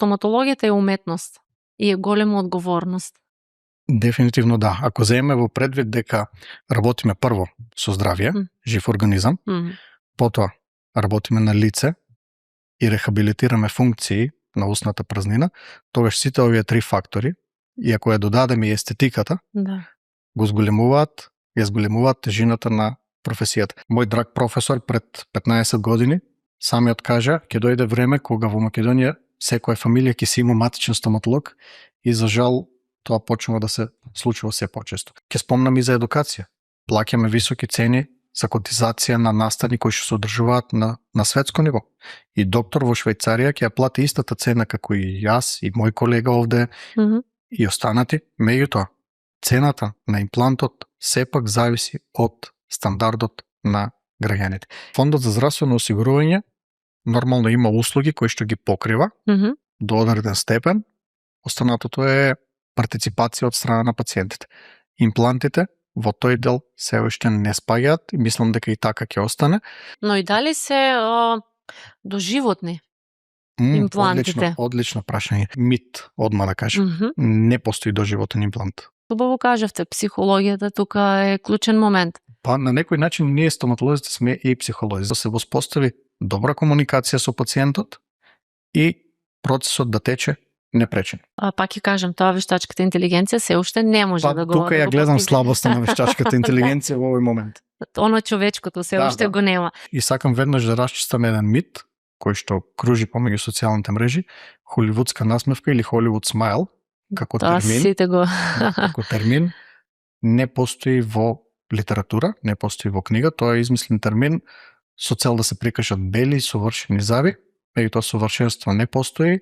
стоматологията е уметност и е голема одговорност. Дефинитивно да. Ако земеме во предвид дека работиме прво со здравје, жив организам, потоа работиме на лице и рехабилитираме функции на устната празнина, тогаш сите овие три фактори, и ако ја додадеме и естетиката, го зголемуваат тежината на професијата. Мој драг професор пред 15 години самиот кажа, ќе дојде време кога во Македонија секоја фамилија ќе си има матичен стоматолог и за жал тоа почнува да се случува се почесто. Ќе спомнам и за едукација. Плаќаме високи цени за котизација на настани кои што се одржуваат на светско ниво. И доктор во Швајцарија ќе ја плати истата цена како и јас и мој колега овде и останати. Меѓутоа, цената на имплантот сепак зависи од стандардот на граѓаните. Фондот за здравствено осигурување нормално има услуги кои што ги покрива до одреден степен. Останатото е партиципација од страна на пациентите. Имплантите во тој дел се уште не спаѓаат и мислам дека и така ќе остане. Но и дали се доживотни имплантите? Одлично прашање. Мит, одма да кажем. Не постои доживотен имплант. Убаво кажавте, психологијата тука е клучен момент. Па на некој начин ние стоматолозите сме и психолози. Да се воспостави добра комуникација со пациентот и процесот да тече непречен. Пак ќе кажам, тоа вештачката интелигенција се уште не може да го... Тука ја гледам слабоста на вештачката интелигенција во овој момент. Оно човечкото се уште го нема. И сакам веднаш да расчистам еден мит, кој што кружи помеѓу социјалните мрежи, холивудска насмевка или Hollywood smile, како термин. Како термин не постои во литература, не постои во книга, тоа е измислен термин со цел да се прикажат бели совршени зави, меѓутоа совршенство не постои.